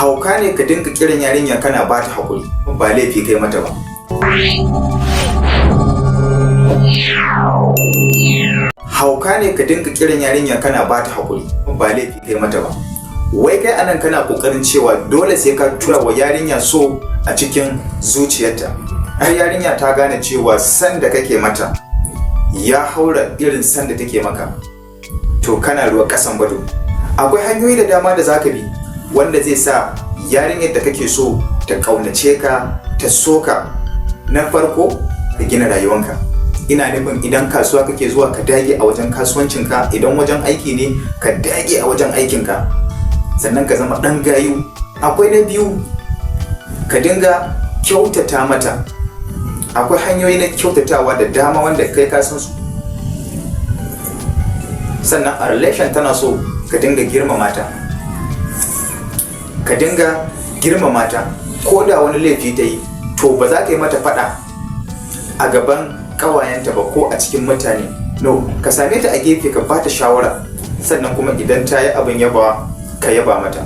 Hauka ne ka dinga kiran yarinya kana ba ta haƙuri, ba laifi kai mata ba. Hauka ne ka dinga kiran yarinya kana ba ta haƙuri, ba laifi kai mata ba. Wai kai anan kana ƙoƙarin cewa dole sai ka tura wa yarinya so a cikin zuciyarta. Har yarinya ta gane cewa san da kake mata ya haura irin san da take maka, to kana ruwa ƙasan bado. Akwai hanyoyi da dama da zaka bi wanda zai sa yarinyar da kake so ta ƙaunace ka, ta so ka. Na farko, ka gina rayuwanka. Ina nufin idan kasuwa kake zuwa, ka dage a wajen kasuwancinka. Idan wajen aiki ne, ka dage a wajen aikinka, sannan ka zama ɗan gayu. Akwai na biyu, ka dinga kyautata mata. Akwai hanyoyi na kyautatawa da dama wanda kai ka san su. Sannan a relation tana so ka dinga girmama ta, ka dinga girmama ta. Ko da wani laifi ta yi, to ba za ka yi mata faɗa a gaban ƙawayenta ba ko a cikin mutane. No, ka same ta a gefe ka bata shawara. Sannan kuma idan ta yi abin yabawa, ka yaba mata.